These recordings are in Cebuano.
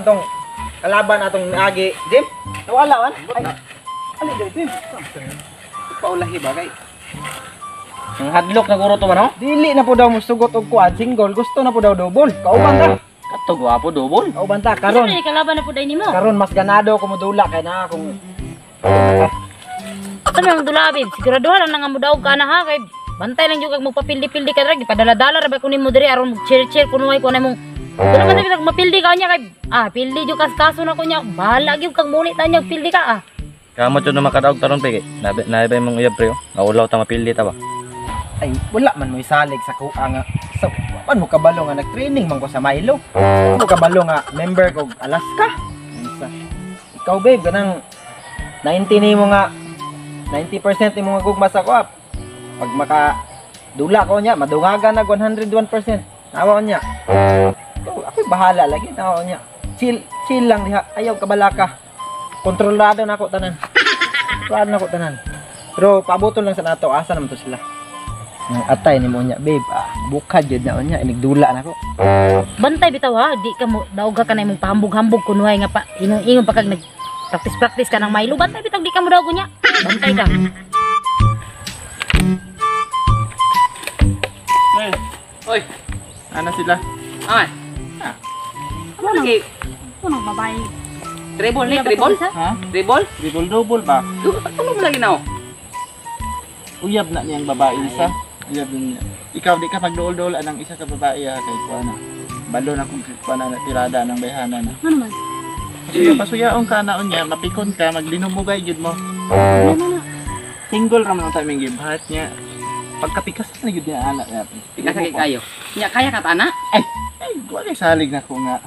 Katong kalaban atong agi. Jim, nawala man. Ay. Ali diri, Jim. Paulahi ba kay? Ang hadlok na guro to man ho. Dili na po daw mo sugot og kuan single, gusto na po daw double. Kauban ta. Kato gwapo double. Kauban ta Karon. karon. Ano kalaban na po day nimo? Karon mas ganado ko modula kay na akong Ano ang dula, babe? Siguraduhan lang na nga mo daog ka na ha kay bantay lang jud kag magpapildi-pildi ka diri, gipadala-dala ra ba kunin mo diri aron mag cheer-cheer kunuhay ko na imong. Kuno man diri mapildi ka niya kay pildi jud kas kaso na ko niya. Bahala gyud kag muni ta niya pildi ka ah. Kamot jud na makadaog taron pre kay. Nabi nabi mong uyab pre. Oh. Naulaw ta mapildi ta ba. Ay wala man mo'y salig sa kuha nga sa man mo kabalo nga nag-training man ko sa Milo. Mo kabalo nga member ko Alaska. Unsa? Ikaw babe ganang 90 nimo nga 90% imo nga gugma sa kuha. Pag maka dula ko niya, madungagan nag 101%. Nawa ko niya. Ikaw, ako'y bahala lagi nawa ko niya. Chill, chill lang diha. Ayaw kabalaka. Kontrolado na ako tanan. Kontrolado na ako tanan. Pero paaboton lang sa nato, asa naman to sila. Nang atay ni mo niya, babe, bukad yun na niya, inigdula na ko. Bantay bitaw ha, di ka mo daog ka na imong pahambog-hambog kunuhay nga pa ingon pa kag nag practice practice ka ng Milo. Bantay bitaw di ka mo daog niya. Bantay ka. Oy, Ana sila? ay. Ano Sige, Ano babae? dribble ni, dribble. Ha? Dribble? Dribble double ba? Tulong mo lagi na oh. Uyab na niyang babae isa. Uyab din niya. Ikaw di ka pagduol-duol anang isa ka babae ha kay kuana. Balo na kung kuana na tirada ng bayhana na. Ano man? Pasuya pasuyaon ka na unya, mapikon ka, maglinumugay gyud mo. Ano na? Single ra man ang taming gibhat niya. Pagkapikas na gyud niya anak niya. Tigas kay kayo. Nya kaya ka ta na? Ay, wa kay salig na ko nga.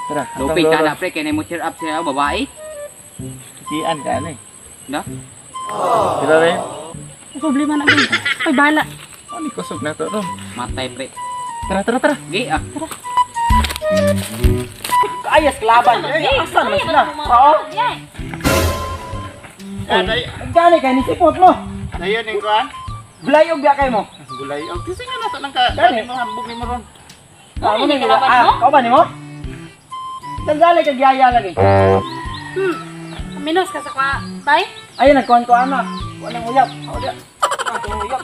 Tara, atong Lupit ka loro. na pre kay mo cheer up siya babae. Kian ka ani. Na? Tara re. Ang problema na babe. Ay bahala. Ano kusog na to ro. Matay pre. Tara, tara, tara. Gi ah. Ayas kalaban. Eh, asa naman sila? Oo. Ay, Gani kay ni sipot mo. dayon ning kuan. Bulayog biya kay mo. Gulay. Og kasi nga na to nang ka. Dali. Dali mo hambog ni mo ron. Ano ni kalaban mo? Kauban nimo? Dali kag yaya lagi. Minus ka sa kwa, bay? Ayun nagkuhan ko ana. Kuan ang uyab. Ako diya. Kuan ang uyab.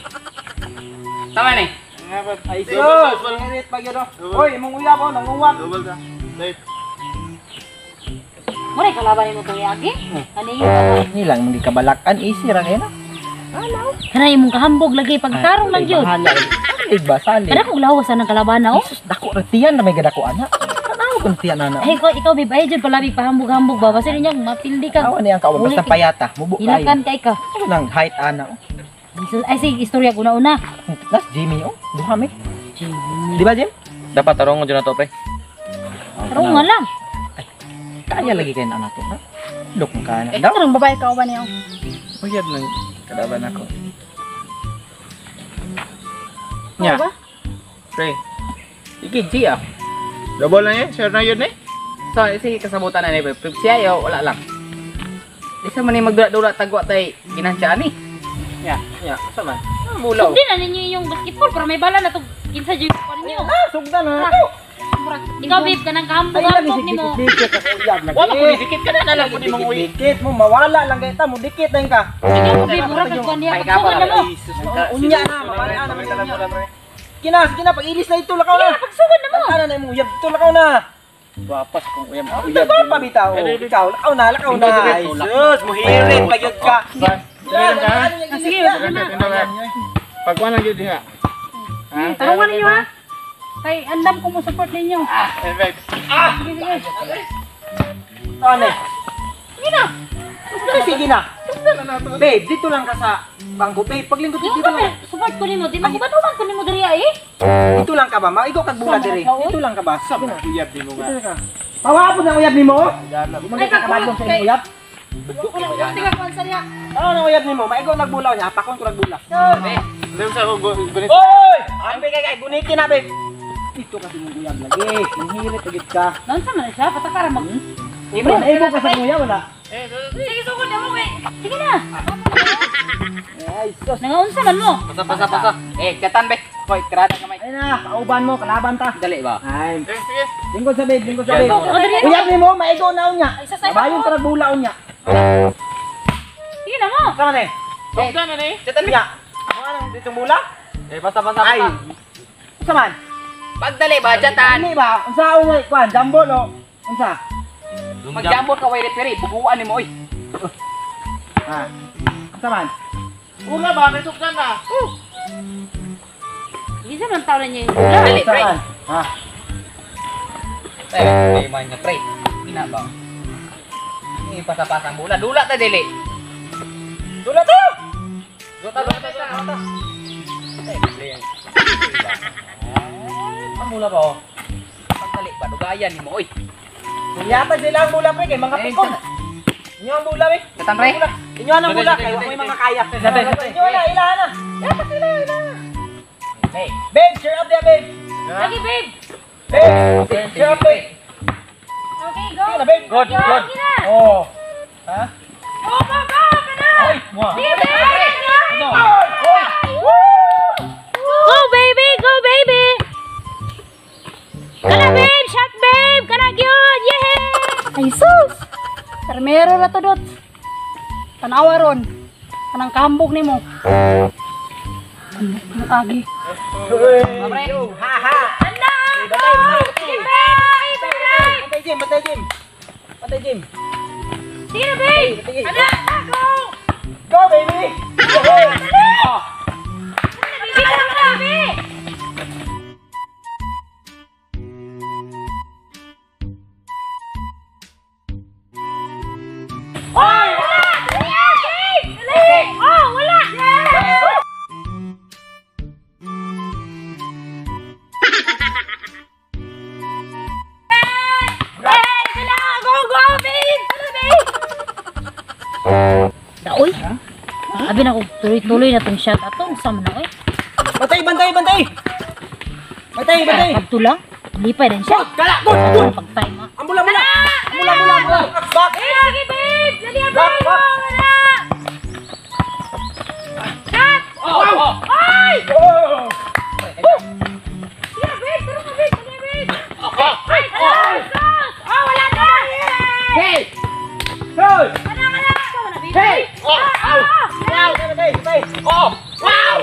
Tama ni. Nga ba? Ay sus, mangirit pa gyud oh. Oy, imong uyab oh, nanguwak. Double ta. Dai. Mura kalaban nimo tong yagi? Ano yun? Ni lang mong gikabalakan easy ra kay na. Kana imong kahambog lagi pagtarong lang gyud. Bahala. Salig ba salig. Kana kog lawas ang kalaban na oh. Sus, dako ra tiyan na may gadako ana. Tanaw kung tiyan ana. Ay, ikaw babe, ay jud palabi pahambog-hambog ba basta niya mapildi ka. Awa niya ang kauban basta payata, mubo kayo. Hilakan kay ka. Ano nang height ana oh. Ay sige, istorya ko na una. Last Jimmy oh, duha mi. Di ba Jim? Dapat tarong jud na to pre. Tarong nga lang. Kaya lagi kay na to ha. Look ka na Eh, daw. tarong babae ka ba niya? Uyab nang kalaban ako. Nya. Ba? Pre. Sige, G ah. Double na eh, sure na yun eh. So, sige kasabutan na ni pre. Pre siya yo, wala lang. Di sa man ni magdula-dula tagwa tay ginansya ani. Ya, ya, sa man. Bulaw. Sugdi na ninyo yung basketball para may bala na to kinsa jud ko ninyo. Ah, sugdan na to. Ikaw babe kanang kahambog-hambog nimo. Dikit ako uyab lagi. Wala ko dikit ka na na lang ko ni mong uy. Dikit mo mawala lang kay ta mo dikit na ka. Ikaw babe mura kag kuan niya pagsugan na mo. Unya na, mawala na man unya. Kina, sige na pag-ilis na ito lakaw na. Pagsugan na mo. Tana na imong uyab ito lakaw na. Wapas kung uyab. Uyab pa bitaw. Ikaw lakaw na, lakaw na. Ay sus, muhirit pa gyud ka. Sige, Pagkuan lang yun diha. Ha? Tarungan ninyo ha. Kay andam ko mo support ninyo. Eh, babe. Sige, sige. Ano? Sige na. Sige na. Babe, dito lang ka sa bangko. Babe, paglingkod Yung dito lang. ba support ko nimo, di magubatuman ko nimo diri ay. Dito lang ka ba? Maigo kag bula diri. Dito lang ka ba? Sa uyab ni mo nga. Dito lang ka. Pawapon ang uyab nimo. Bumalik ka kabadlong sa imong uyab. Tingnan ko sa diha. Ano ang uyab nimo? Maigo nagbulaw niya. Apakon ko nagbula. Dili sa ko gunit. Oy! Ambe kay kay gunitin na, babe. Dito kasi mong uyab lagi. Manghirit agad ka. Naunsa man siya patakara mag. Imo, imo ka sa imong uyab wala. Sige, sugod na mo kay. Sige na. Ay, sus. Nangaunsa man mo? Pasa, pasa, pasa. Eh, chatan be. Koy, tirada kamay. Ay na, kauban mo, kalaban ta. Dali ba? Ay, Eh, sige. lingkod sa babe, lingkod sa babe. Oh, dali na. Uyab nimo, maigo na unya. Ay, sasay Bayon ako. tara bula unya. Sige na mo. Sama na eh. Sugdan na ni. Chatan be. Unya. Mga nang ditong bula? Eh, basta, basta, Ay. Unsa man? Pagdali ba, chatan. Ani ba? Unsa unay kwan? Jambol o unsa? Magjambot ka way referee, bubuan nimo oy. Ha. Unsa man? Ula ba kay sugdan na. Hindi man tao na niya yung bula. Dali, Unsa pre. man? Ha. Eh, may man nga pre. Ina ba? Ni pasa-pasa ang bola. Dula ta dili. Dula to. Dula, dula, dula. Dula. Eh, dili. Ang mula ba oh? Pagdali ba, dugayan nimo oy. Kunyata sila ang bula pre kay mga pikon. Inyo ang bula pre. Chatan pre. Inyo ang bula kay wa may mga kaya. Inyo na ilahan na. Yata sila ilahan. Hey, Babe, cheer up there, babe. Lagi, babe. Babe, cheer up, babe. Okay, go. Sige na, babe. Good, good. Sige na. Oh. Ha? Go, go, go. Kana. Ay, mo. Sige, babe. Ano? Go, baby. Go, baby. Kana, babe. Shot, babe. Kana, gyud. Yeah. Ay sus! Termero ra to dot. Tanawa ron. Kanang kahambog nimo. Ano ang agi? Hey, yo, ha ha. Anda. Batay, batay. Sige, babe. Babe. Patay Jim, patay Jim. Patay Jim. Sige na, babe. Sige. Anda. Go. Go, baby. Go. Baby, kana, baby. Oh, wala! Dali, babe! Dali! Oh, wala! Hey, sila! Go, go, babe! Tara, babe! Daoy? Abi na ko tuloy-tuloy na tong shot atong sa man oy. Batay, bantay, bantay. Batay, batay. Pagto lang. Lipay din siya. Kala, good, good. Pag time ah. Ang bula, bula. Ang bula, bula, bula. Back. Sige, babe! Dali, babe! Back, back. Wala! Shot! Oh, oh. Ay! Oh. Sige, babe! Tara na, babe! Dali, babe! Ay! Ay! Sus! Oh, wala na! Hey! Hey. Wala, wala! Wala, babe! Hey! Oh, Ah, ah! Wow, batay, batay. Oh! Wow!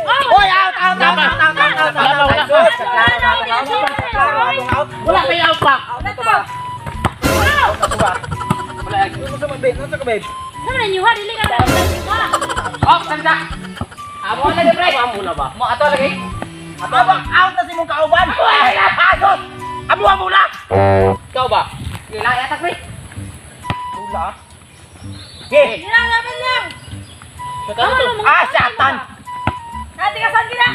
Oh! Oy, out, out, out, out, out, out, out, out, out. Sus, klaro, klaro, klaro, klaro, out. Wala kayo out pa. Out na to ba? Out na to ba? Wala. Ano sa babe? Ano sa babe? Sama na niyo, ha? Dili ka na niyo, ha? Oh, tanda. Amo na di pre. Ang mula ba? Mo ato lagi. Ato ba? Out na si mong kauban. Ay, asos. Amo ang bula. Ikaw ba? Kailangan yatak pre. Bula. Okay. Sige lang, laban lang! Tama, mga Ah, satan. Ate ka saan gina?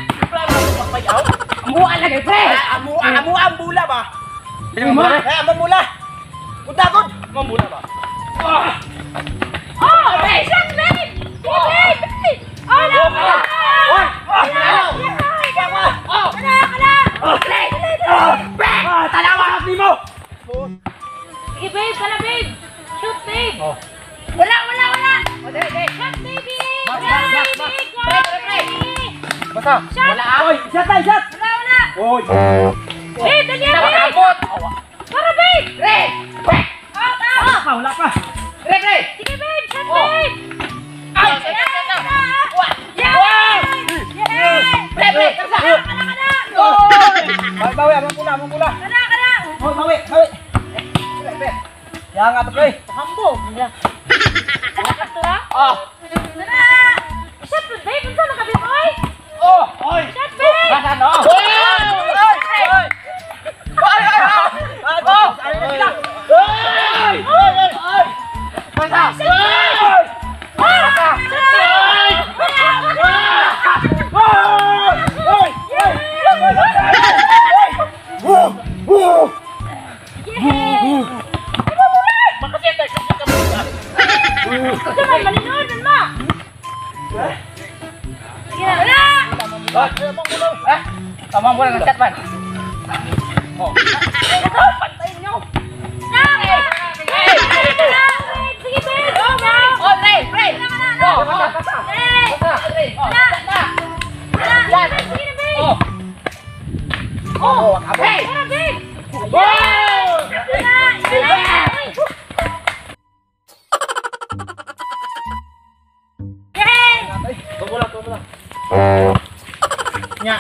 Amuan lagi pre. Amo, amo ang bula ba? Mo. Eh, amo ang bula. Good, Ang mula ba? Oh! Shot, babe! Sige, babe! Babe! Oh, wala! Wala! Oy! Oy! Oh! Wala! Wala! Ah, talawa ni mo. Sige, babe! Kala, babe! Shoot, babe! Oh. Wala, wala, wala! Oh, dali, dali. Shot, baby! Back, back, back, back. Baby! Pre, pre, pre. Basta. Shot! Wala ah. Oy, shot tayo, shot. Wala, wala! Oy. Babe, dali, babe! Abot. Para, babe! Pre! Pre! Out, out! Wala pa, wala pa. Pre, pre. Sige, babe! Shot, Oh. babe! Out. Yeah! Yeah! Pre, pre. Tara. Kala, kala! Oy! Bawi, bawi, among bula, among bula. Kala, kala! Oy, bawi, bawi. Kaya nga to, pre. Hambog! Wala! Oh. Tara! Shot, babe! Unsa na ka, babe? Oy! Oh. Oy! Shot, babe! Basta no. Oy! Oy! Oy! Oy! Oh! Ano na sila? Oy! Oy! Oy! Basta. Oy! Ah! Oy! Oy! Oy! Oy! Yeah! Unsa man malinood man ma? Sige na. Wala! Ha? Tama mo lang ng shot man. Oh. Na! Oh. Oh, hey! Nya.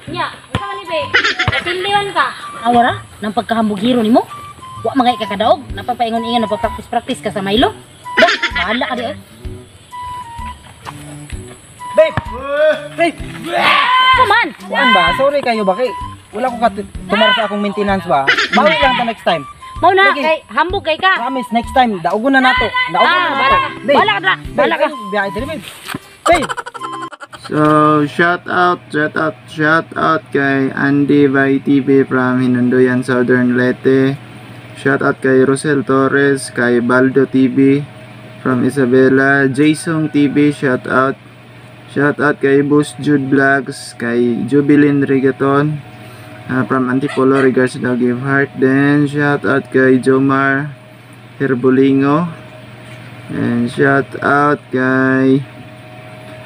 Nya, unsa man ni be? Napildiwan ka. Awara, nang pagkahambugiro nimo. Wa mga ikakadaog, napapaingon-ingon, napapractice-practice ka sa Milo. Bah, bahala ka di eh. Babe! Babe! Ano man? Kuan ba? Sorry kayo ba kay wala ko tumara sa akong maintenance ba. Bawi lang ta next time. Mao na Lagi. kay hambog kay ka. Promise next time daugon na nato. Daugon Ah, na bahala nato. ka. Bahala ka dra. Bahala ka. Biyahe diri, babe. Babe. So, shout out, shout out, shout out kay Andy by TV from Hinundoyan, Southern Leyte. Shout out kay Rosel Torres, kay Baldo TV from Isabela, Jason TV, shout out. Shout out kay Boss Jude Vlogs, kay Jubilin Rigaton from Antipolo, regards to Give Heart. Then, shout out kay Jomar Herbolingo. And shout out kay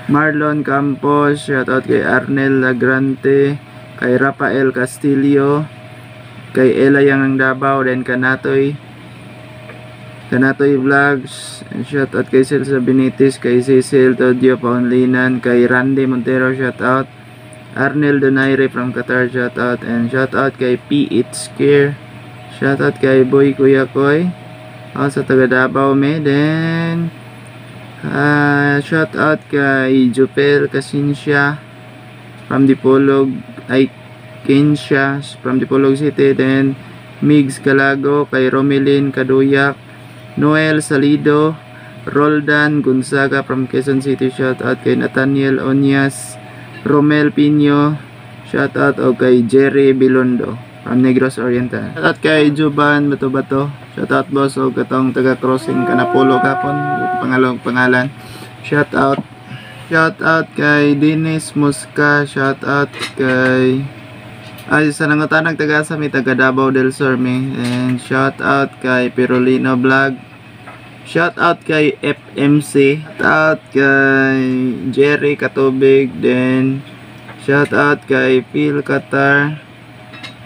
Marlon Campos, shout out kay Arnel Lagrante, kay Rafael Castillo, kay Ella Yang ng Davao, then Kanatoy, Kanatoy Vlogs, and shout out kay Celsa Benitez, kay Cecil Todio Paunlinan, kay Randy Montero, shout out, Arnel Donaire from Qatar, shout out, and shout out kay P. It's Care, shout out kay Boy Kuya Koy, sa taga Davao me, then, shout out kay Jupel Kasinsya from Dipolog, ay Kensya from Dipolog City, then Migs Calago, kay Romelin Kaduyak, Noel Salido, Roldan Gonzaga from Quezon City, shout out kay Nathaniel Onyas, Romel Pino, shout out o kay Jerry Bilondo from Negros Oriental. Shout out kay Juban Bato-Bato, shout out boss o katong taga crossing Kanapolo kapon, pangalong pangalan. Shout out. Shout out kay Dennis Mosca, shout out kay ay sa nangutanag taga sa mi taga Davao del Sur mi, and shout out kay Perolino Vlog. Shout out kay FMC, shout out kay Jerry Katubig, then shout out kay Phil Qatar,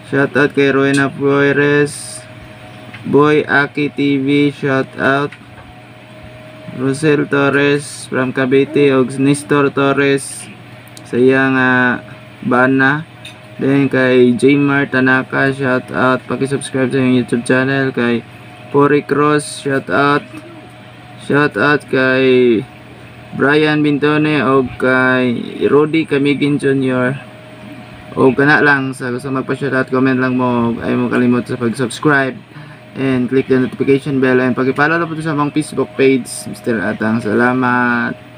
shout out kay Rowena Flores, Boy Aki TV, shout out Rosel Torres from Cavite og Nestor Torres sa iyang bana. Then kay Jmar Tanaka, shout out, paki-subscribe sa iyang YouTube channel. Kay Pori Cross, shout out. Shout out kay Brian Bintone og kay Rudy Camigin Jr. O kana lang sa gusto magpa-shoutout, comment lang mo, ay mo kalimot sa pag-subscribe and click the notification bell and pag-follow na po sa among Facebook page, Mr. Atang. Salamat.